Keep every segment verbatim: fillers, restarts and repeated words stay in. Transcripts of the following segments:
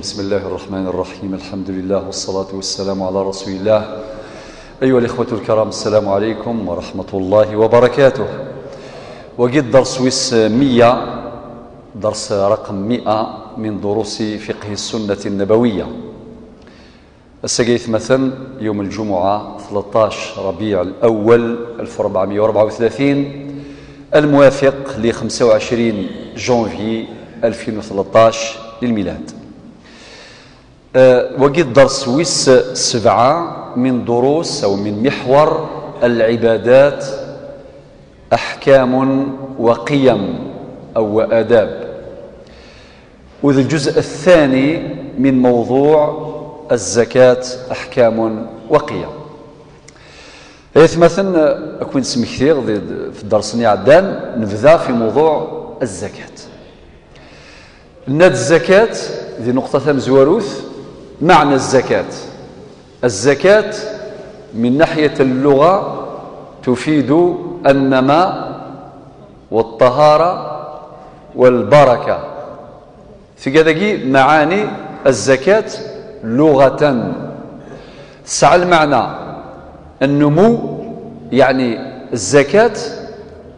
بسم الله الرحمن الرحيم. الحمد لله والصلاة والسلام على رسول الله. أيها الإخوة الكرام، السلام عليكم ورحمة الله وبركاته. وقد درس ويس مية، درس رقم مئة من دروس فقه السنة النبوية. Ass-agi ay atmaten, يوم الجمعة ثلطاش ربيع الأول ألف وأربعمية وأربعة وثلاثين، الموافق ل خمسة وعشرين جانفي ألفين وثلطاش للميلاد. آه، وقد درس ويس سبعة من دروس أو من محور العبادات، أحكام وقيم أو وآداب. وذا الجزء الثاني من موضوع الزكاة، أحكام وقيم. Ay atmaten, ad ken-id-smektiɣ di, di, fi ddersen iɛeddan, nebda fi mewḍuɛ الزكاة. Nna-d الزكاة, di نقطة tamezwarut, معنى الزكاة. الزكاة من ناحية اللغة تفيد النماء والطهارة والبركة. Tga dagi معاني الزكاة لغة. Tesɛa lmeɛna النمو، يعني الزكاة,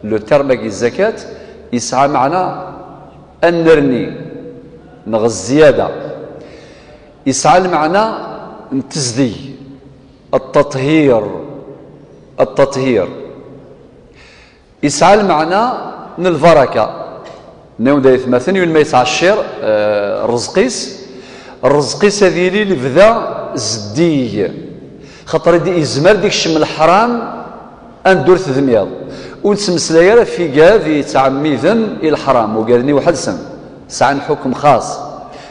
le terme-agi الزكاة, yesɛa meɛna النرني neɣ الزيادة. Yesɛa lmeɛna n tezdeg, التطهير، التطهير. Yesɛa lmeɛna n lbaraka. Nniɣ-d ay atmaten, yiwen ma yettɛeccir, eh, rrezq-is, rrezq-is ad yili lebda zeddig. Xaṭer i d-, yezmer ad ikcem leḥram anda ur tedmiḍ. Ur nettmeslay ara ɣef igad yettɛemmiden i leḥram, ugaden-iw ḥedsen. Sɛan ḥukm xas.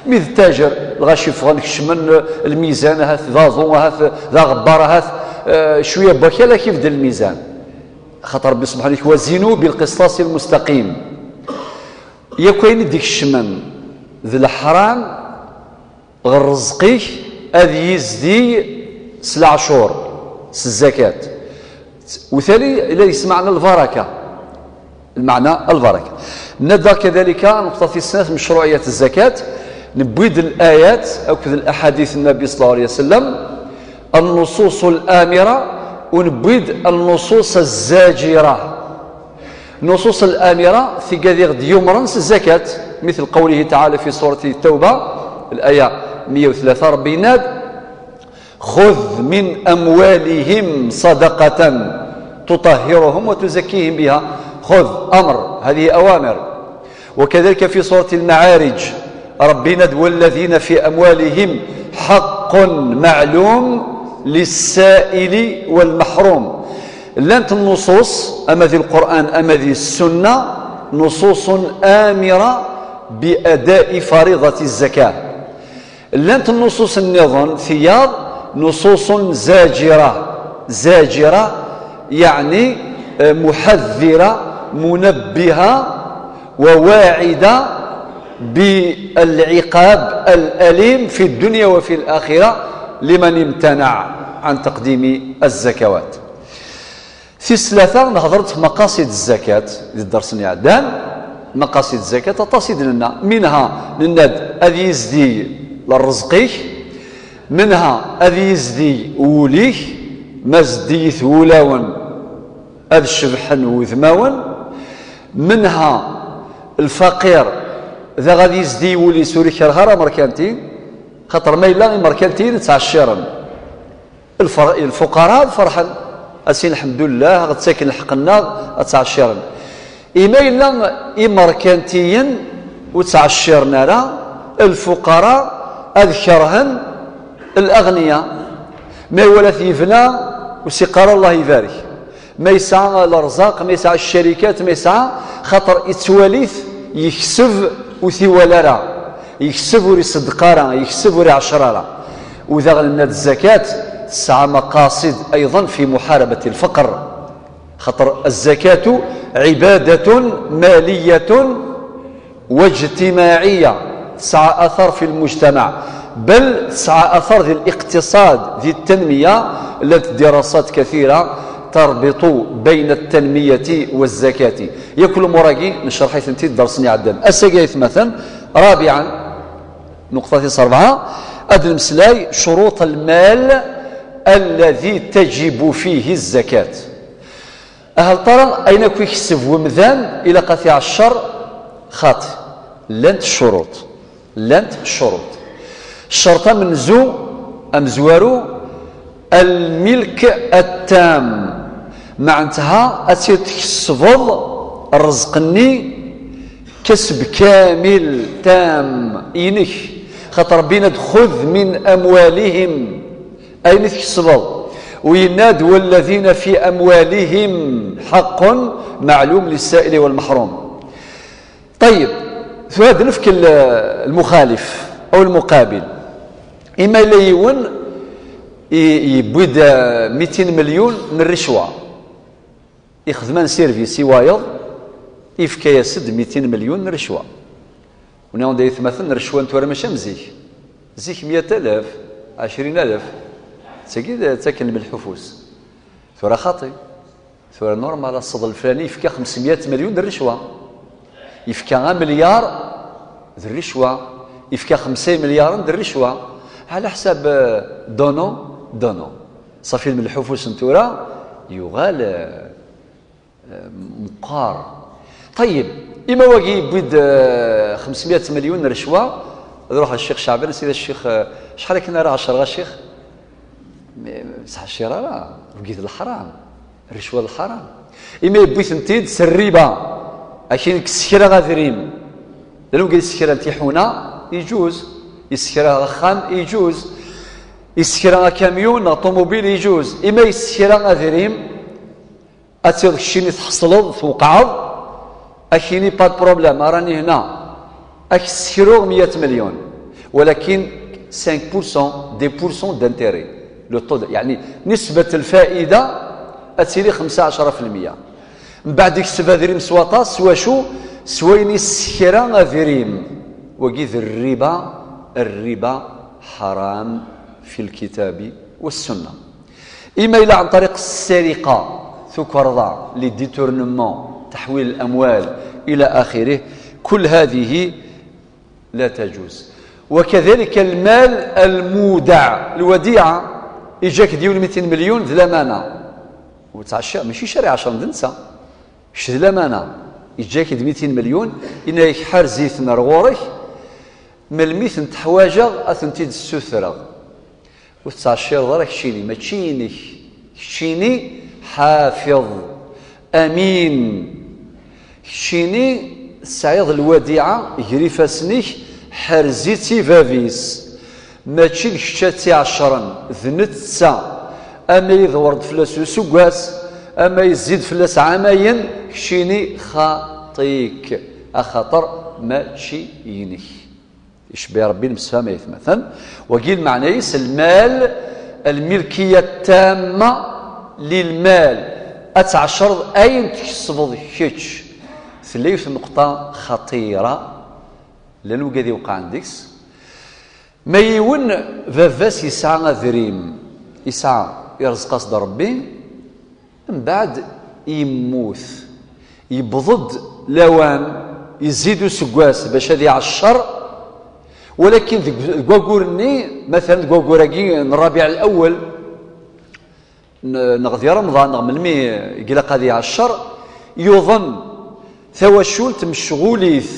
Mi d ttajer, lɣaci ffɣen kecmen lmizan, ahat d aḍu, ahat d aɣebbar, ahat, eh, cwiya n wakal ad k-ibeddel lmizan. Xaṭer Rebbi subḥanahu, وزنوا بالقسطاس المستقيم. Yakk ayen i d-ikecmen d leḥram ɣer rrezq-ik ad yizdig s leɛcur, s zzakat. Utali la yesmeɛna lbaraka. Lmeɛna, lbaraka. Nna-d daɣ kadalika, nneqṭa tis snat, مشروعية الزكاة. Newwi-d الآيات akked الأحاديث n Nnbi صلى الله عليه وسلم, النصوص الآمرة, u newwi-d النصوص الزاجرة. النصوص الآمرة, tigad i ɣ-d-yumren s zzakat, مثل قوله تعالى في سورة التوبة, الآية مية وثلاثة, Rebbi yenna-d, خذ من أموالهم صدقة تطهرهم وتزكيهم بها. خذ، أمر، هذه أوامر. وكذلك في سورة المعارج، Rebbi yenna-d, والذين في أموالهم حق معلوم للسائل والمحروم. Llant nnuṣuṣ, ama di Lqur'an, ama di Ssunna, نصوص آمرة بأداء فريضة الزكاة. Llant nnuṣuṣ nniḍen, tiyaḍ, نصوص زاجرة. زاجرة يعني, eh, محذرة، منبهة، وواعدة بالعقاب الأليم في الدنيا وفي الآخرة لمن امتنع عن تقديم الزكوات. Tis tlata, nehḍer-d ɣef maqasid zzakat di ddersen iɛeddan. Maqasid zzakat aṭas i d-nenna. Minha, nenna-d ad yizdig rrezq-ik, منها ad yizdig wul-ik, ma zeddigit wulawen ad cebḥen wudmawen. منها lfaqir, daɣ ad yizdig wul-is ur ikerh ara amerkanti, xaṭer ma yella imerkantiyen ttɛecciren. Lfer-, lfuqara ad ferḥen, ad sin lḥemdullah, ad ttaken lḥeqq-nneɣ, ad ttɛecciren. I ma yella imerkantiyen ur ttɛecciren ara, lfuqara ad kerhen الأغنياء. Ma iwala-t yebna, ur s-iqqar Allah ibarek. Ma yesɛa lerzaq, ma yesɛa ccarikat, ma yesɛa, xaṭer ittwali-t yekseb ur t-iwala ara, yekseb ur iṣeddeq ara, yekseb ur iɛeccer ara. U daɣen nna-d zzakat tesɛa maqasid أيضا في محاربة الفقر. Xaṭer الزكاة عبادة مالية واجتماعية, tesɛa athar في المجتمع, bel tesɛa athar di الاقتصاد, di التنمية. Llant دراسات كثيرة تربط بين التنمية والزكاة. Yakk lumuṛ-agi necreḥ-itent-id ddersen iɛeddan. Ass-agi ay atmaten, رابعا, Nnuqṭa tis ṛebɛa, ad d-nemmeslay cruṭ lmal alladhi taǧibu fihi zzakat. Ahel tara ayen akk ikseb wemdan, ilaq ad t-iɛeccer xaṭi. Llant ccuruṭ. Llant ccuruṭ. Ccerṭ amenzu, amezwaru, الملك التام. Meɛnetha ad tkesbeḍ rrezq-nni كسب كامل تام inek. Xaṭer Rebbi yenna-d: خذ من أموالهم. Ayen i tkesbeḍ. U yenna-d: والذين في أموالهم حق معلوم للسائل والمحروم. Ṭeyyeb, tura ad nefk l-, lmuxalif, aw lmuqabil. Ima yella yiwen i-, yewwi-d, eh, mitin melyun n rricwa. Ixdem-as service i wayeḍ, ifka-yas-d mitin melyun n rricwa. U nniɣ-awen-d ay atmaten, rricwa n tura mačči am zik. Zik meyya alef, ɛecrin alef, d tagi d-, ttaken lmelḥ ufus. Tura xaṭi. Tura normal, aseḍ leflani yefka xemsemya melyun d rricwa. Yefka amelyar d rricwa. Yefka xemsa imelyaren d rricwa. Ɛla ḥsab, eh, dono, dono. Ṣafi lmelḥ ufus n tura yuɣal, eh, eh, meqqar. Ṭeyyeb, ima wagi yewwi-d, eh, xemsemya melyun n rricwa, ad ruḥ a Ccix Ceɛban, a sidi a Ccix, eh, acḥal akken ara ɛecreɣ a Ccix? Mi, mi, ur ttɛecciṛ ara, wagi d leḥram, rricwa d leḥram. Imi yewwi-tent-id s rriba, akin yessekra adrim. Llan wigi yessekran tiḥuna, iǧuz. Yessekra axxam, iǧuz. Yessekra akamyun neɣ ṭumubil, iǧuz. Imi yessekra adrim, ad tiḍ keččini tḥeṣleḍ, twqɛeḍ, akini pas de problème, arani hna. Ak ssekruɣ meyya melyun. Walakin cinq pour cent, dix pour cent d'intérêt. Le taux de, yeɛni, nisbat lfaida ad tili xemsa ɛecra fi lmeyya. Mbeɛd ikseb adrim s waṭas, s wacu? S wayen issekra adrim. Wagi d rriba, rriba ḥaram fi lkitabi wa ssunna. Ima yella ɛen ṭariq ssariqa, tukerḍa, les détournements, teḥwil lamwal, ila axirih, kul hadihi la tajuz. Wa kadalika lmal lmudaɛ, lwadiɛa, iǧǧa-k-d yiwen mitin melyun d lamana. Ur ttɛecciṛ, mačči ccariɛa ɛecṛen d netta. Kečč d lamana, iǧǧa-k-d mitin melyun, yenna-yak ḥerz-iten ar ɣur-k, melmi ten-ḥwaǧeɣ ad tent-id-ssutreɣ. Ur tettɛecciṛeḍ ara keččini, mačči inek. Keččini ḥafiḍ, amin. Keččini tesɛiḍ lwadiɛa gar ifassen-ik, ḥerz-itt i bab-is. Mačči d kečč ad tt-iɛeccṛen, d netta. Ama yedwer-d fell-as useggas, ama yezzi-d fell-as ɛamayen, keččini xaṭi-k, axaṭer mačči inek. Icebbi Rebbi lemsefham ay atmaten. Wagi lmeɛna-is lmal, lmilkiya tamma lilmal. Ad tɛeccreḍ ayen tkesbeḍ kečč. Tella yiwet n nneqṭa xaṭira, llan wigad iweqɛen deg-s. Ma yiwen baba-s yesɛa adrim, yesɛa, irẓeq-as-d Rebbi, mbeɛd yemmut, yewweḍ-d lawan, yezzi-d useggas bac ad iɛeccer, walakin deg, deg waggur-nni, matalan deg waggur-agi n Rabiɛ Lawel, n-, neɣ di Remḍan, neɣ melmi i ilaq ad iɛeccer, yuḍen tawacult mecɣulit,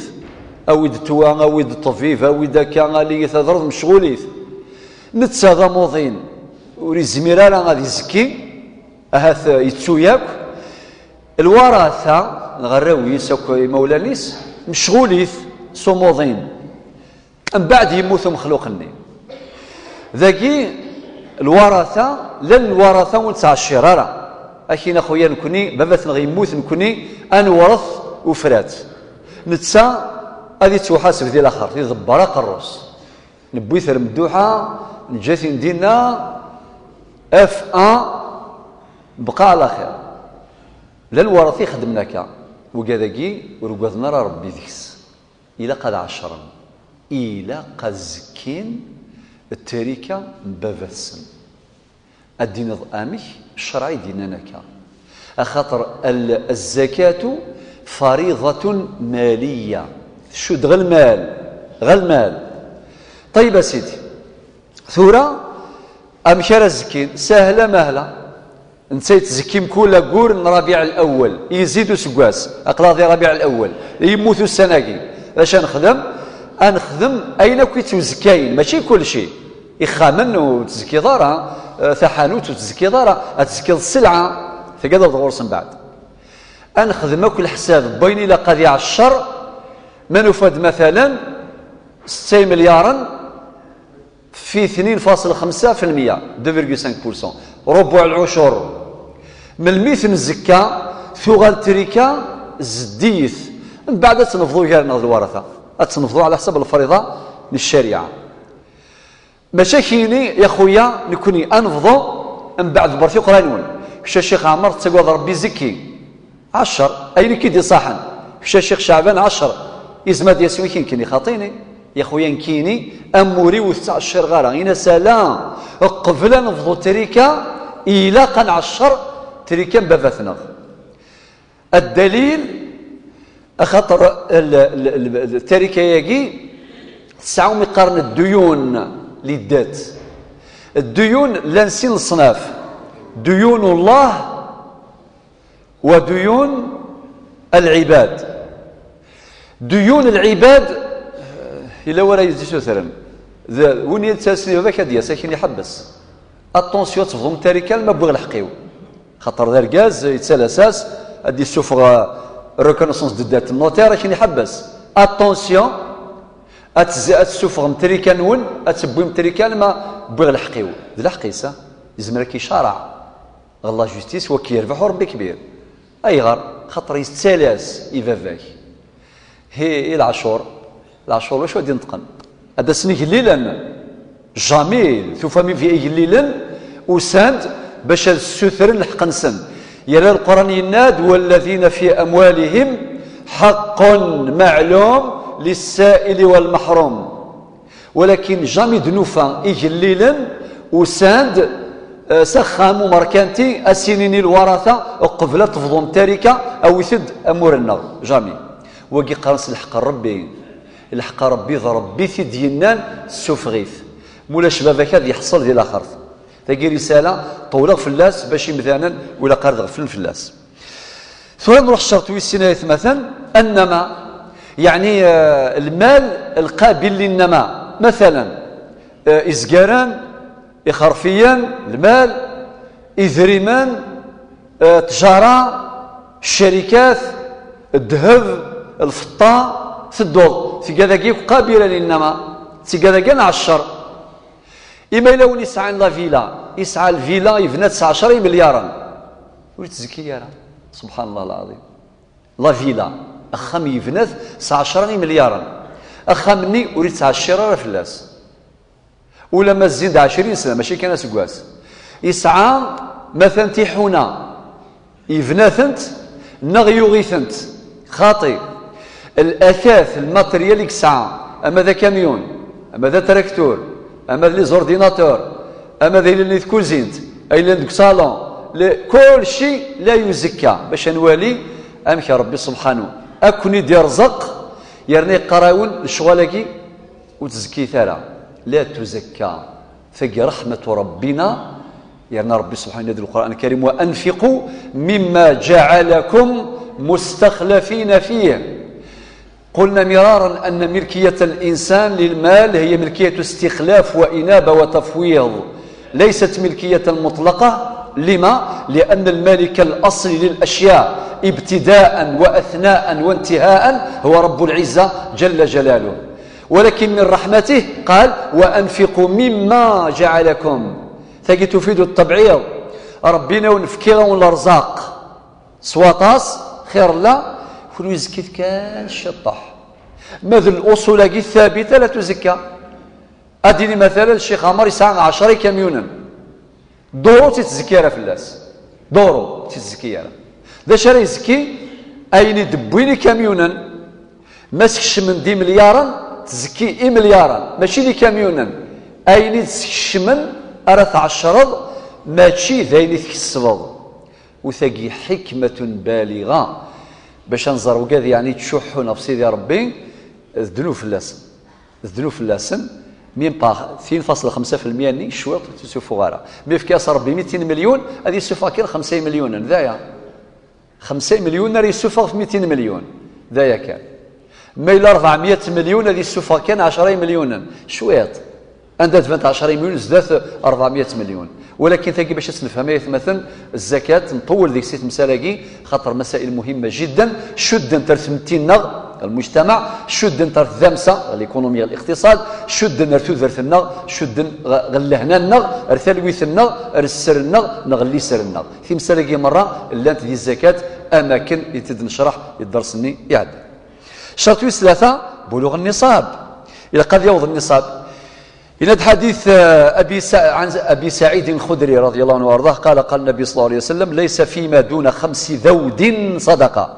awi-d ttwa, awi-d ṭṭbib, awi-d akka, ali ad tadreḍ mecɣulit. Netta d amuḍin, ur izmir ara ad izekki, ahat yettu yakk. Lwarata, neɣ arraw-is akk imawlan-is, mecɣulit s umuḍin. Mbeɛd yemmut umexluq-nni. Dagi, lwarata, llan lwarata ur nettɛeccir ara. Akin a xuya nekni, baba-tneɣ yemmut nekni, ad newret ufrat. Netta ad ittwaḥaseb di laxert, iḍebber aqerru-s. Newwi-t ar Medduḥa, neǧǧa-t-in dinna, F un, bqa ɛla xir. Llan lwarata ixeddmen akka. Wigad-agi ur ugaden ara Rebbi deg-s. Ilaq ad ɛecṛen. Ilaq ad zekkin ttarika n baba-tsen. Ad d-tiniḍ amek? Ccṛeɛ i d-yennan akka. Axaṭer al-, الزكاة فريضة مالية. Tcudd ɣer lmal, ɣer lmal. Ṭeyyeb a sidi. Tura, amek ara zkin? Sahla mahla. Netta yettzekki mkul aggur n Rabiɛ Lawal, yezzi-d useggas, aql-aɣ di Rabiɛ Lawal, yemmut ussan-agi. D acu ad nexdem? Ad nexdem ayen akk yettwzekkayen, mačči kulci. Ixxamen ur tzekkiḍ ara, eh, taḥanut ur tzekkiḍ ara, ad tzekkiḍ sselɛa, tagad ad ɣur-s mbeɛd. Ad nexdem akk leḥsab n wayen ilaq ad iɛeccer, ma nufa-d, matalan, setta imelyaren, fi tnin faṣel xemsa fi lmeyya, deux virgule cinq pour cent, rubuɛ lɛucur. Melmi tenzekka, tuɣal trika zeddiyet. Mbeɛd ad tt-nebḍu gar-neɣ d lwarata. Ad tt-nebḍu ɛla ḥsab lfariḍa n ccariɛa. Maca kini, ya xuya, nekni ad nebḍu, mbeɛd ber tiqra-nwen. Kečč a Ccix Ɛmer, tettagadeḍ Rebbi, zeki. Ɛeccer, ayen i k-id-iṣaḥen. Kečč a Ccix Ceɛban, ɛeccer. Izmer ad d-yas win i k-inkini, xaṭini. Ya xuya, nekkini, amur-iw ur t-ttɛeccireɣ ara. Ini-as ala, qbel ad nebḍu trika, ilaq ad nɛeccer trika n baba-tneɣ. Ddalil, axaṭer l-, l-, l-, tarika-agi tesɛa umi qqaren dduyun, les dettes. Dduyun llan sin leṣnaf. Duyun Allah wa duyun lɛibad. Duyun lɛibad, yella wara yesutren. D win yettasen i baba-k ad d-yas, akin iḥebbes. Attention, ad tebḍum tarika alma wwiɣ lḥeqq-iw. Xaṭer d argaz, yettalas-as ad d-yessufeɣ, euh, reconnaissance de dette notaire, akin iḥebbes. Attention, ad tz-, ad tessufɣem trika-nwen, ad tewwim trika alma wwiɣ lḥeqq-iw. D lḥeqq-is, ah. Yezmer ad k-icareɛ ɣer la justice, wa k-yerbeḥ u Rebbi kbir. Ayɣer? Xaṭer yettalas i baba-k. Hi, i leɛcur? Leɛcur, wacu ad d-ineṭqen? Ad d-asen igellilen. Jamais. Tufam igellilen usan-d bac ad ssutren lḥeqq-nsen. Yerra Lquran yenna-d: "والذين في أموالهم حق معلوم للسائل والمحروم." Walakin jamais d-nufa igellilen usan-d, eh, s axxam umerkanti, a s-inin i lwarata, qbel ad tebḍum tarika, awit-d amur-nneɣ. Jamais. Wagi qqaren s lḥeqq n Rebbi. Lḥeqq n Rebbi, d Rebbi i t-id-yennan, ssufeɣ-it. Mulac baba-k ad yeḥṣel di laxert. Tagi risala, ṭewleɣ fell-as bac imdanen ur ilaq ara ad ɣeflen fell-as. Tura nruḥ ccerṭ wis sin ay atmaten, annama, yeɛni, eh, lmal lqabil linnama. Matalan, eh, izgaren, ixerfiyen, lmal, idrimen, eh, ttjara, ccarikat, ddheb, lfeṭṭa, tedduḍ. Tigad-agi akk qabila linnama. Tigad-agi ad nɛeccer. Ima yella win yesɛan la villa, yesɛa lvilla yebna-tt s ɛecra imelyaren, ur yettezki ara. Subḥan Allah lɛaḍim. La villa, axxam yebna-t s ɛecra imelyaren. Axxam-nni ur yettɛeccir ara fell-as. Ulamma zzin-d ɛecrin sna, mačči kan aseggas. Yesɛa, matan, tiḥuna, yebna-tent neɣ yuɣ-itent? Xaṭi. Latat, lmateryal i yesɛa, ama d akamyun, ama d atraktur, ama d les ordinateurs, ama d ayen yellan di tkuzint, ayen yellan deg usalon, le-, kulci la yuzekka, bac ad nwali amek Rebbi subḥanu ad ken-id-irẓeq, yerna yeqqar-awen lecɣal-agi ur ttzekkit ara. La tuzakka. Tagi ṛeḥmatu Rabbina, yerna Rebbi subḥanu yenna-d di Lqur'an Lkarim: "وأنفقوا مما جعلكم مستخلفين فيه". قلنا مرارا أن ملكية الإنسان للمال هي ملكية استخلاف وإنابة وتفويض، ليست ملكية مطلقة. لما؟ لأن المالك الأصلي للأشياء ابتداء وأثناء وانتهاء هو رب العزة جل جلاله. ولكن من رحمته قال: "وأنفقوا مما جعلكم". Tagi tufidu tabɛiḍ. Rebbi yenna-wen: "Fkiɣ-awen lerzaq s waṭas, xir la, kunwi zekkit kan ciṭṭaḥ." Ma d luṣul-agi thabita la tuzekka. Ad d-nini, matalan, Ccix Ɛmer yesɛa ɛecra ikamyunen. Duru ur tt-ittezki ara fell-as. Duru ur tt-ittezki ara. D acu ara yezki? Ayen i d-wwin ikamyunen. Ma skecmen-d imelyaṛen, tzekki imelyaṛen, mačči d ikamyunen. Ayen i d-skecmen ara tɛeccreḍ, mačči d ayen i tkesbeḍ. U tagi ḥikmatun baliɣa. Bac ad nẓer wigad yeɛni ttcuḥḥun ɣef Sidi Ṛebbi, d ddnub fell-asen. D ddnub fell-asen, Même pas, tin faṣel xemsa fi lmeyya-nni cwiṭ ur tt-isufuɣ ara. Mi yefka-as Ṛebbi mitin milyun, ad isuffeɣ kan xemsa imelyunen, d aya. Xemsa imelyunen ara yisuffeɣ fi mitin milyun, d aya kan. Ma yella ṛebɛemya milyun, ad yisuffeɣ kan ɛecṛa imelyunen, cwiṭ. Anda d-bant ɛecṛa imelyun zdat ṛebɛemya milyun? Walakin tagi, bac ad tt-nefhem, ay atmaten, zzakat, nṭewwel deg-s i temsal-agi, xaṭer masail muhimma jiddan, cuddent ar tmetti-nneɣ, lmujtamaɛ, cuddent ar tdamsa, l'économie, الاقتصاد, cudden ar tudert-nneɣ, cudden ɣ-, ɣer lehna-nneɣ, ar talwit-nneɣ, ar sser-nneɣ, neɣ liser-nneɣ. Timsal-agi merra llant di zzakat, am akken i t-id-necreḥ i dders-nni iɛeddan. Ccerṭ wis tlata, buluɣ nniṣab. Ilaq ad yaweḍ nniṣab. Yenna-d ḥadit, eh, Abi Sa-, ɛan Abi Saɛid Lxudri, raḍi Allahu ɛanhu wa arḍah, qala, qala Nnabi ṣalla Llahu ɛalayhi wa sallam: "Laysa fima duna xamsi dawdin sadaqa,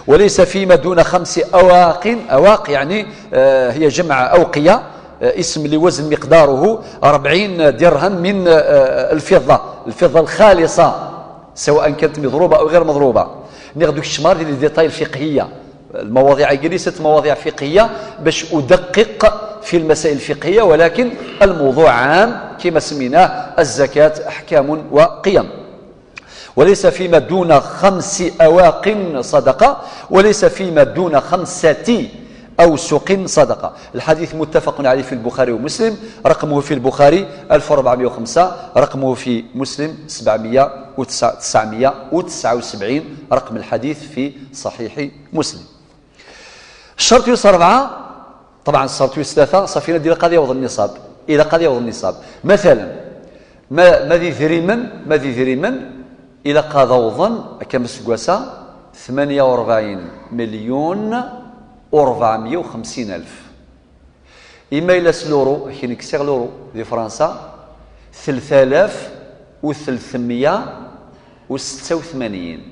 wa laysa fima duna xamsi awaqin", awaq, yeɛni, eh, hiya jamɛ awqiya, eh, isem li wazn miqdaruhu rebɛin dirham min, eh, lfidda, lfidda lxalisa, sawaء kanat madruba aw ɣir madruba. Nniɣ-d ur keččmeɣ ara di les détails lfiqhiyya. Lmawaḍiɛ-agi laysat mawaḍiɛ fiqhiyya bac udeqqiq fi lmasail lfiqhiyya, walakin lmawḍuɛ ɛam, kima semmina, azzakat, aḥkamun wa qiyam. Wa laysa fima duna xamsi awaqin sadaqa, wa laysa fima duna xamsati awsuqin sadaqa. Lḥadit muttafaqun ɛalayh fi lbuxari wa muslim, raqmuhu fi lbuxari alf u ṛebɛemya u xemsa, raqmuhu fi muslim sebɛemya u tesɛa, tesɛemya u tesɛa u sebɛin, raqm lḥadit fi ṣaḥiḥi muslim. Ccerṭ wis ṛebɛa, ṭebɛan ccerṭ wis tlata, ṣafi, ilaq ad yaweḍ nniṣab. Ilaq ad yaweḍ nniṣab. Matalan, ma, ma d idrimen, ma d idrimen, ilaq ad awḍen, akka am useggas-a, tmanya u ṛebɛin milyun u ṛebɛemya u xemsin alf. Ima yella s luru, akin ksiɣ luru di Fransa, telt alaf u tletmya u setta u tmanyin.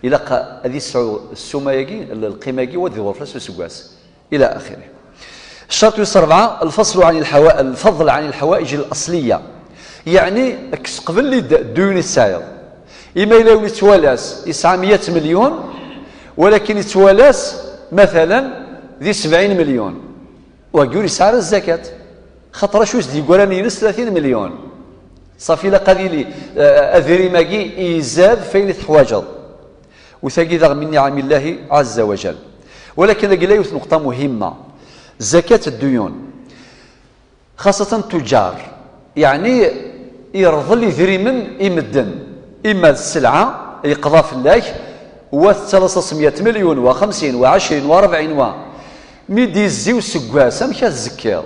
Ilaq ad yesɛu ssuma-agi, l-, lqima-agi, wa d-iḍur fell-as useggas, ila axiri. Ccerṭ wis ṛebɛa, lfeṣlu ɛan lḥawa-, lfeḍl ɛan lḥawaiǧ laṣliya. Yeɛni, kkes qbel i d-, dduyun i tesɛiḍ. Ima yella yiwen yettwalas yesɛa meyya milyun, walakin yettwalas, matalan, di sebɛin milyun. Wagi ur yesɛi ara zzakat. Xaṭer acu i s-d-yeggran yines tlatin milyun? Ṣafi, ilaq ad yili, eh, adrim-agi izad f ayen i teḥwaǧeḍ. U tagi daɣ min niɛam Illahi ɛazza wa jal. Walakin dagi la yiwet nuqṭa muhimma. Zakat dduyun. Xaṣatan ttuǧar. Yeɛni, irḍel idrimen i medden. Ima d sselɛa, yeqḍa fell-ak, wa tettalaseḍ-as meyya milyun, wa xemsin, wa ɛecrin, wa ṛebɛin, wa. Mi d-izzi useggas, amek ad tzekkiḍ?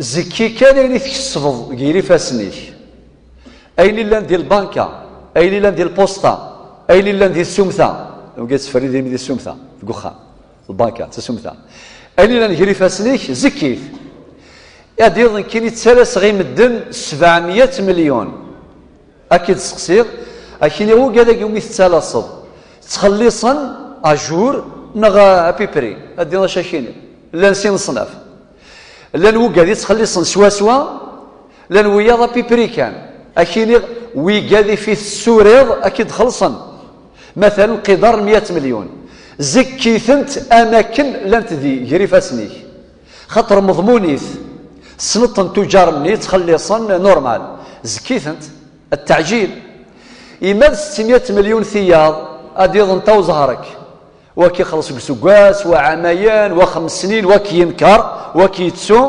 Zekki kan ayen i tkesbeḍ gar ifassen-ik. Ayen illan di lbanka, ayen illan di lpuṣta, ayen illan di tsumta. Wigi yettferri idrimen di tsumta, deg uxxam. Lbanka, d tasumta. Ayen illan gar ifassen-ik, zekki-t. Ad yaḍ nekkini ttalaseɣ i medden sebɛemya milyun. Ad k-id-seqsiɣ, ad k-iniɣ, wigad-agi umi tettalaseḍ, ttxelliṣen à jour neɣ à peu près? Ad d-iniḍ acu ad k-iniɣ. Llan sin leṣnaf. Llan wigad i ttxelliṣen swaswa, llan wiyaḍ à peu près kan. Ad k-iniɣ, wigad i fi tessuriḍ ad k-id-xellṣen. Matalan, qidar n meyya milyun. Zekki-tent am akken llant di ger ifassen-ik. Xaṭer meḍmunit. Tessneḍ-ten tuǧar-nni ttxelliṣen normal. Zekki-tent. Ttaɛjil. Ima d settemya milyun tiyaḍ, ad yaḍ netta u ẓhar-ik. Wa k-ixelleṣ deg useggas, wa ɛamayen, wa xems snin, wa k-yenker, wa k-yettu.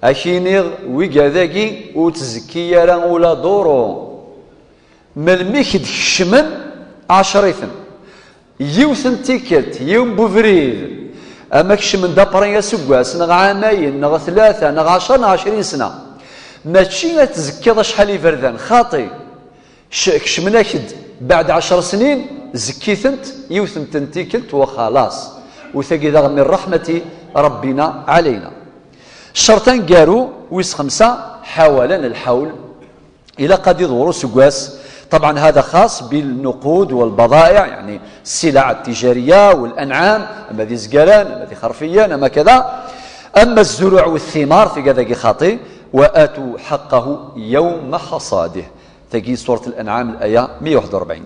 Ad k-iniɣ, wigad-agi ur tzekki ara ula duru. Melmi i k-d-kecmen, ɛecr-iten. Yiwet n tikkelt, yiwen n ubrid, ama kecmen-d après aseggas, neɣ ɛamayen, neɣ tlata, neɣ ɛecra, neɣ ɛecrin sna. Mačči ad tzekkiḍ acḥal iberdan, xaṭi. C-, kecmen-ak-d beɛd ɛecr snin, zekki-tent, yiwet n tikkelt, wa xalaṣ. U tagi daɣ min ṛṛeḥmati Rabbina ɛalayna. Ccerṭ aneggaru, wis xemsa, ḥawalan lḥawl. Ilaq ad iḍewwer useggas. طبعا هذا خاص بالنقود والبضائع، يعني السلع التجارية والأنعام، ama d izgaren, ama d ixerfiyen, ama كذا. أما الزروع والثمار, tagi xaṭi, وآتوا حقه يوم حصاده. Tagi سورة الأنعام, الآية مية وواحد وأربعين.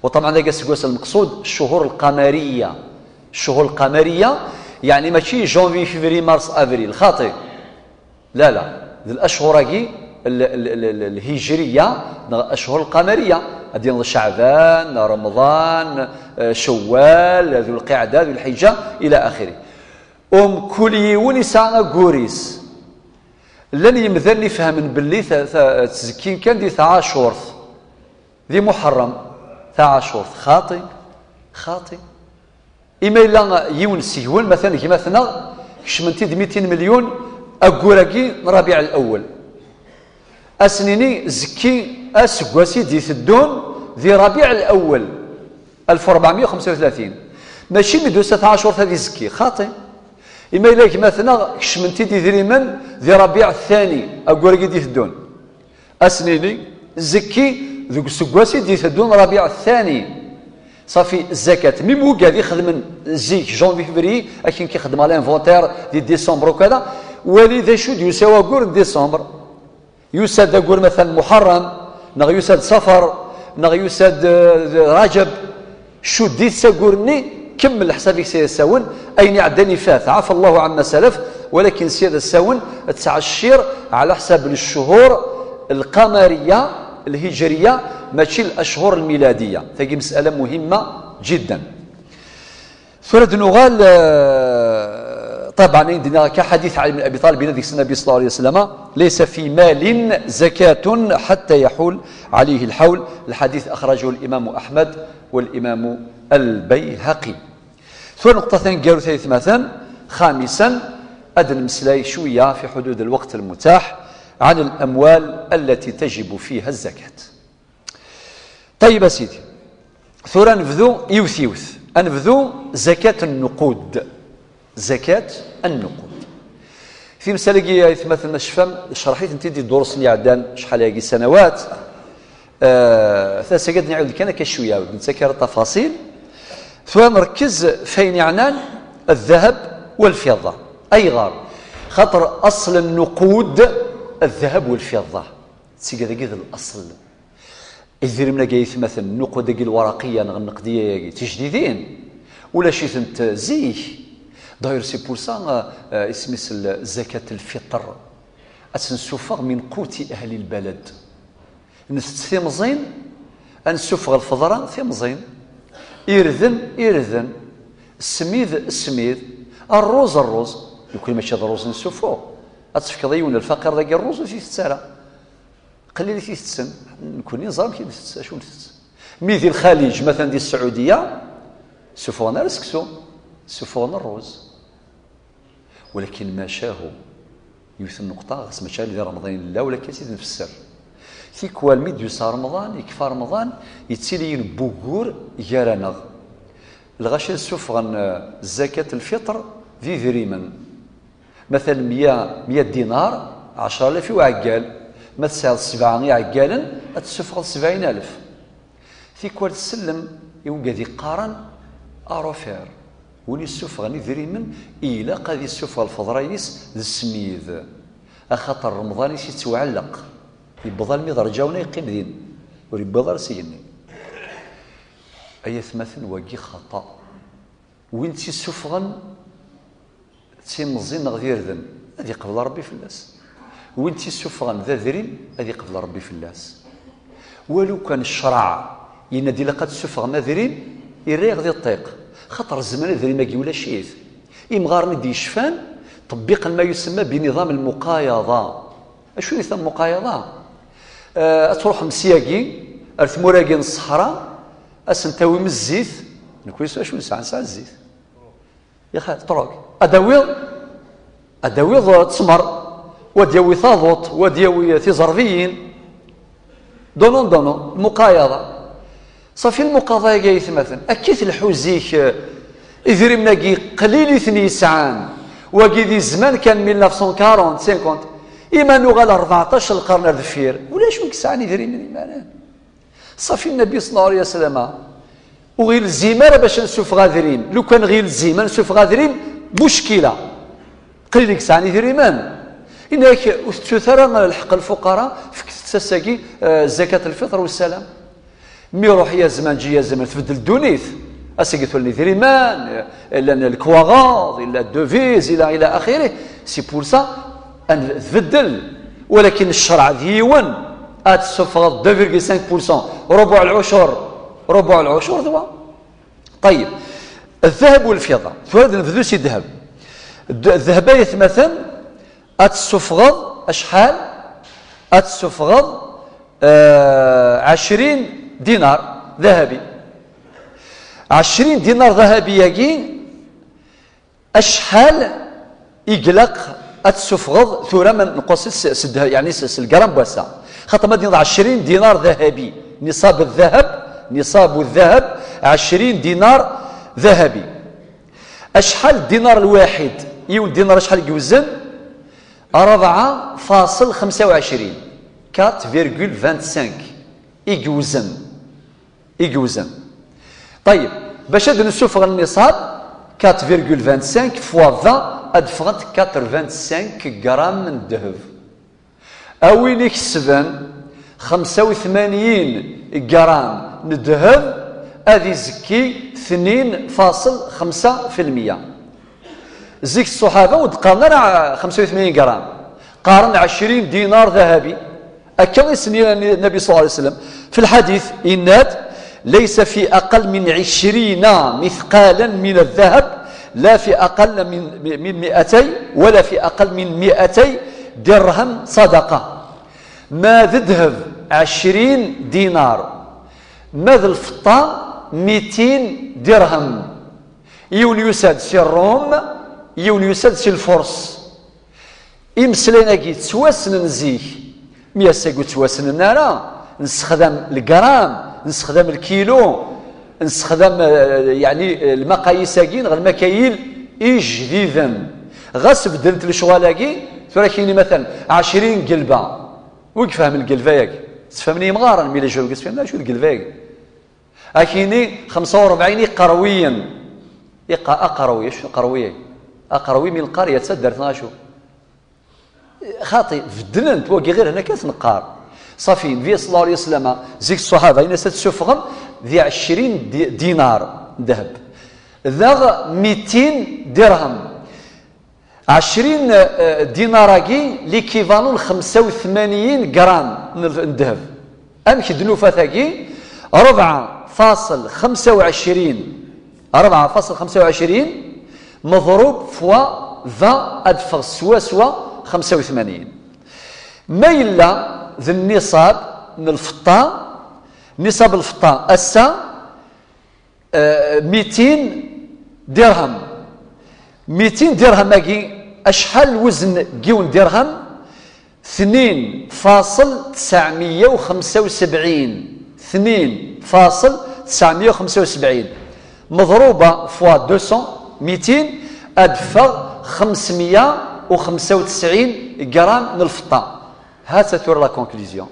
وطبعا dagi aseggas المقصود الشهور القمرية. الشهور القمرية, يعني ماشي janvier, février, mars, avril, xaṭi. La, la. D الأشهر-agi, ال-, ال-, ال-, ال-, الهجرية, neɣ الأشهر القمرية. Ad d-yiniḍ Ceɛban, Remḍan, eh, Cewwal, Dulqiɛda, Dulḥiǧǧa, إلى آخره. Umkul yiwen yesɛa aggur-is. Llan yemdanen ifehmen belli ta-, ta-, ttzekkint kan di tɛacurt. Di Muḥerrem, taɛacurt, xaṭi, xaṭi. Imi yella yiwen seg-wen, matan gma-tneɣ, kecmen-t-id mitin milyun, aggur-agi n Rabiɛ Lawel. Ad s-nini, zekki aseggas i d-iteddun di Rabiɛ Lawel, ألف وأربعمية وخمسة وثلاثين. Mačči mi d-tusa tɛacurt ad izekki, xaṭi. Imi yella gma-tneɣ, kecmen-t-id idrimen di Rabiɛ Thani, aggur-agi i d-iteddun. Ad s-nini, zekki deg useggas i d-iteddun Rabiɛ Thani. Ṣafi, zzakat. Même wigad ixedmen zik, janvier, février, akken k-ixedmeɣ l'inventaire di décembre u kada, wali d acu d-yusa waggur n décembre. Yusa-d aggur matan Muḥerrem, neɣ yusa-d Ṣafar, neɣ yusa-d, eh, Raǧab. Cudd-it s aggur-nni, kemmel leḥsab-ik s asawen, ayen iɛeddan ifat, ɛafa Allahu ɛamma salaf, walakin sya d asawen, ttɛeccir ɛla ḥsab n cchuhur lqamariya, lhijriya, mačči lachhur lmiladiya. Tagi مسألة مهمة جدا. Tura ad nuɣal, eh, طبعا, ayen d-nniɣ akka, ḥadit Ali bin Abi Ṭalib, yenna deg-s Nnabi صلى الله عليه وسلم: ليس في مال زكاة حتى يحول عليه الحول. الحديث أخرجه الإمام أحمد والإمام البيهقي. Tura nuqṭa taneggarut ay atmaten, خامسا, ad d-nemmeslay cwiya في حدود الوقت المتاح عن الأموال التي تجب فيها الزكاة. طيب a sidi, tura nebdu yiwet yiwet. Ad nebdu زكاة النقود. زكاة النقود. Timsal-agi ay atmaten, ad tecfam, craḥ-itent-id di ddurus-nni iɛeddan, acḥal-agi سنوات. Eh, tasa-agi ad nɛiwed kan akka cwiya, ur d-nettak ara tafaṣil. Tura nrekkez f ayen yeɛnan الذهب والفضة. Ayɣer? Xaṭer أصل النقود الذهب والفضة. Tigad-agi d الأصل. Idrimen-agi ay atmaten, النقود-agi الورقية neɣ النقدية-agi, d tijdidin. Ulac-itent zik. D'ailleurs, c'est pour ça, eh, isem-is زكاة الفطر. Ad tt-nsuffeɣ من قوت أهل البلد. Ntett timẓin, ad nsuffeɣ lfeḍra timẓin. Irden, irden. Ssmid, ssmid. Rruz, rruz. Nekkni mačči d rruz nessuffuɣ. Ad tefkeḍ i yiwen lfaqir dagi rruz, ur t-itett ara. Qlil i t-itetten. Nekkni neẓra amek i ntett, acu ntett. Mi di Lxaliǧ, matan di Sɛudiya, ssufuɣen ara seksu, ssufuɣen rruz. Walakin macahu, yiwet n nneqṭa, ɣas mačči di Remḍan i nella, walakin ad tt-id-nfesser. Tikwal mi d-yusa Remḍan, yekfa Remḍan, yettili yiwen n wugur gar-aneɣ. Lɣaci ad ssuffɣen, eh, zakat lfiṭr d idrimen. Matalan, meyya, meyya dinar, ɛecra alaf i uɛeggal. Ma tesɛiḍ sebɛa iɛeggalen, ad tessufɣeḍ sebɛin alef. Tikwal tsellem i wigad iqqaren arofir. Win yessufɣen idrimen, ilaq ad yessufɣ lfeḍra-ines d ssmid. Axaṭer Remḍan-is yettwaɛelleq. Yewweḍ almi d rǧawna yeqqim din. Ur yewwiḍ ara s igenni. Ay atmaten, wagi xaṭa. Win tt-issufɣen d timẓin neɣ d irden, ad iqbel Ṛebbi fell-as. Win tt-issufɣen d adrim, ad iqbel Ṛebbi fell-as. Walu kan ccṛeɛ yenna-d ilaq ad tessufɣem adrim, irra-yaɣ di ṭṭiq. Xaṭer zzman adrim-agi ulac-it. Imɣaren i d-yecfan, ṭebbiqen ma yusemma biniḍam lmuqayaḍa. Acu i tamuqayaḍa? Eh, ad truḥem syagi ar tmura-agi n ṣṣeḥra, ad sen-tawim zzit, nekni s acu nesɛa, nesɛa zzit. Yaxa, trok. Ad d-tawiḍ, ad d-tawiḍ, eh, ttmer, wa d-yawi taḍuṭ, wa d-yawi, eh, tiẓerbiyin. Donon, donon, lmuqayaḍa. Ṣafi lmuqaḍa-agi ay atmaten. Akka i telḥu zik, eh, idrimen-agi qlil i ten-yesɛan. Wagi di zzman kan mille neuf cent quarante, cinquante. Ima nuɣal rbeɛṭac lqern ar deffir, ulac win yesɛan idrimen imanen. Ṣafi Nnabi صلى الله عليه وسلم ur ɣ-ilzim ara bac ad nsuffeɣ adrim. Lukan ɣ-ilzim ad nsuffeɣ adrim, muckila. Qlil i yesɛan idrimen. Yenna-yak, ur tettut ara lḥeqq lfuqara, fket-t ass-agi, eh, zakat lfiṭr wessalam. Mi iruḥ yazman, ǧi yazman, tbeddel ddunit. Ass-agi tulen idrimen, eh, llan lekwaɣeḍ, illa devises, illa, ila axiri. C'est pour ça, Ad tbeddel, walakin ccreɛ d yiwen. Ad tessufɣeḍ deux virgule cinq pour cent, rubuɛ lɛucur, rubuɛ lɛucur d wa. Ṭayib, ddheb u lfiḍa. Tura ad nebdu si ddheb. Ddheb ay atmaten, ad tessufɣeḍ acḥal? Ad tessufɣeḍ ɛecrin dinar dahabi. Ɛecrin dinar dahabi-agi, acḥal i ilaq ad tessufɣeḍ tura ma nqus s, s, yeɛni s, s lgram n wass-a? Xaṭer ma d-yenneḍ ɛecrin dinar dahabi, niṣab ddheb, niṣab ddheb, ɛecrin dinar dahabi. Acḥal dinar lwaḥid? Yiwen dinar acḥal i yewzen? Rebɛa faṣel xemsa u ɛecrin, quatre virgule vingt-cinq i yewzen. I yewzen. Ṭayib, bac ad nessufeɣ nniṣab, quatre virgule vingt-cinq fois vingt, ad ffɣent quatre-vingt-cinq grammes n ddheb. A win ikesben xemsa u tmanyin grammes n ddheb, ad izekki tnin faṣel xemsa fi lmeyya. Zik ṣṣuḥaba ur d-qqaren ara xemsa u tmanyin gram, qqaren ɛecrin dinar dahabi. Akka i s-yenna Nnabi ṣalla Llahu ɛalayhi wa sallam. Fi lḥadit, yenna-d: ليس في أقل من عشرين مثقالا من الذهب، لا في أقل من، من مائتي، ولا في أقل من مائتي درهم صدقة. Ma d ddheb ɛecrin dinar, ma d lfeṭṭa mitin dirhem. Yiwen yusa-d si Ṛum, yiwen yusa-d si Lfurs. Imeslayen-agi ttwassnen zik, mi ass-agi ur ttwassnen ara. Nessexdam lgram, nessexdam lkilu, nessexdam, eh, yeɛni, eh, lmaqayis-agi neɣ lmakayil ijdiden. Ɣas beddlent lecɣal-agi, tura kini matan ɛecrin gelba. Wi ifehmen lgelba-agi? Ttfehmen yimɣaren, mi la jurgis fhem acu d gelba-agi. Akini xemsa u rebɛin iqerwiyen. Iqa-, aqerwi, acu aqerwi-agi? Aqerwi min lqarya d taddart neɣ acu? Xaṭi, beddlent, wagi ɣir hna kan neqqar. Ṣafi, Nnbi ṣalla Llahu ɛalayhi wa sallam, zik ṣṣuḥaba, yenna-as ad tessufɣem di ɛecrin di-, dinar n ddheb. Daɣ mitin dirhem. Ɛecrin, eh, dinar-agi, l'équivalent n xemsa u tmanyin gram n, n ddheb. Amek i d-nufa tagi? Rebɛa faṣel xemsa u ɛecrin, rebɛa faṣel xemsa u ɛecrin meḍrub fois vingt, ad d-teffeɣ swaswa xemsa u tmanyin. Ma yella d nniṣab n lfeṭṭa, nniṣab n lfeṭṭa ass-a, eh, mitin dirhem. Mitin dirhem-agi, acḥal lwezn n yiwen dirhem? Tnin faṣel tesɛemya u xemsa u sebɛin. Tnin faṣel tesɛemya u xemsa u sebɛin meḍruba fois deux cents, mitin, ad d-teffeɣ xemsemya u xemsa u tesɛin gram n lfeṭṭa. Ha-tt-a tura la conclusion.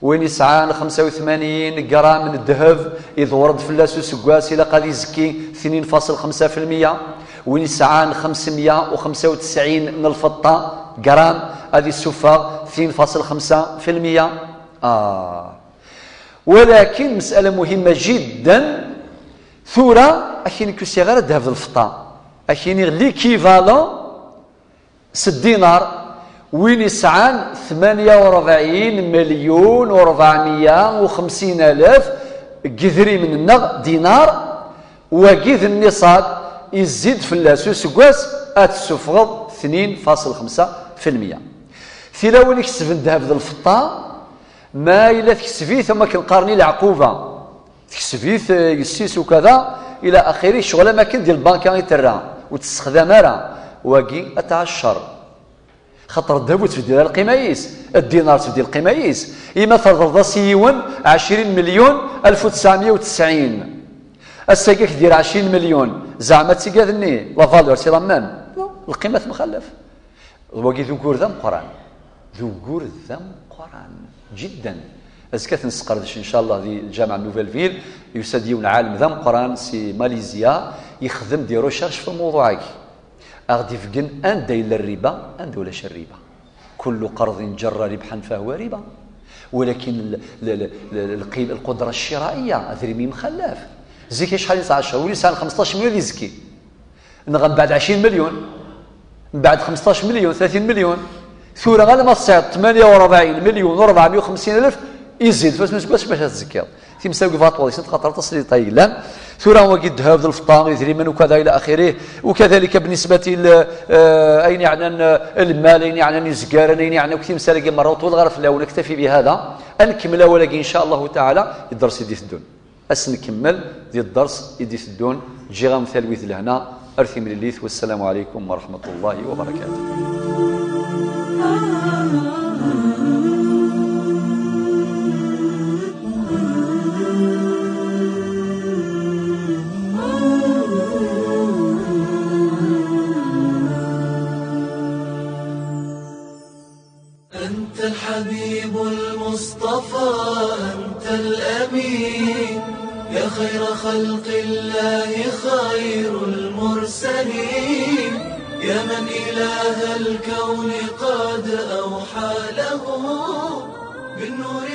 Win yesɛan xemsa u tmanyin gram n ddheb, iḍewwer-d fell-as useggas, ilaq ad izekki tnin faṣel xemsa fi lmeyya. Win yesɛan xemsemya u xemsa u tesɛin n lfeṭṭa gram, ad isuffeɣ tnin faṣel xemsa fi lmeyya. Ah. Walakin, mes'ala muhimma jiddan, tura, akini ur k-usiɣ ara ddheb d lfeṭṭa. Akini l'équivalent s ddinar, win yesɛan tmanya u rebɛin melyun u rebɛemya u xemsin alaf n yidrimen-nneɣ, dinar, wagi d nniṣab, izzi-d fell-as useggas, ad tessufɣeḍ tnin faṣel xemsa fi lmeyya. Tilawin ikesben ddheb d lfeṭṭa, ma yella tekseb-it, am akken qqaren i leɛquba. Tekseb-it, eh, yessi-s ukada, ila axiri, ccɣel am akken di lbanka i terra, ur tessexdam ara. Wagi, ad tɛaccer. Xaṭer ddheb ur tbeddil ara lqima-is, ddinar ur tbeddil lqima-is. Ima terḍelḍ-as i yiwen ɛecrin melyun alef u tesɛemya u tesɛin. Ass-agi ad k-d-yerr ɛecrin melyun, zeɛma d tigad-nni, la valeur, c'est la même. Non, lqima temxallaf. Wagi d ugur d ameqqran. D ugur d ameqqran, jiddan. Azekka ad t-nesqerdec, ncallah, di lǧameɛ n Nouvelle Ville, yusa-d yiwen n ɛalem d ameqqran si Malizya, yexdem des recherches fi lmewḍuɛ-agi. A ɣ-d-ibeggen anda yella rriba, anda ulac rriba. كل قرض جر ربحا فهو ربا. Walakin l-, l-, l-, l-, lqi-, lqudra cciraiya, adrim yemxallaf. Zik acḥal yesɛa ccer? Win yesɛan xemseṭṭac melyun ad izekki. Neɣ mbeɛd ɛecrin melyun, mbeɛd xemseṭṭac melyun, tlatin melyun. Tura alamma tesɛiḍ ثمانية وأربعين مليون وأربعمية وخمسين ألف, izzi-d fas n useggas bac ad tzekkiḍ. Timsal deg vatwaḍ-is, xaṭer aṭas n lṭay yellan. Tura wagi ddheb d lfeṭṭa, idrimen, ukada ila axirih. Ukadalika bnisbati l, eh, ayen yeɛnan, eh, lmal, ayen yeɛnan izgaren, ayen yeɛnan akk timsal-agi merra, ur ṭwileɣ ara fell-awen, aktafi bihada. Ad nkemmel awal-agi, in ca Allahu taɛala, di dders i d-iteddun. Ad s-nkemmel di dders i d-iteddun. Ǧǧiɣ-am talwit d lehna, ar timlilit, wassalamu ɛalaykum wa raḥmatullahi wa barakatuh. أنت الحبيب المصطفى، أنت الأمين، يا خير خلق الله، خير المرسلين، يا من إله الكون قد أوحى له بالنور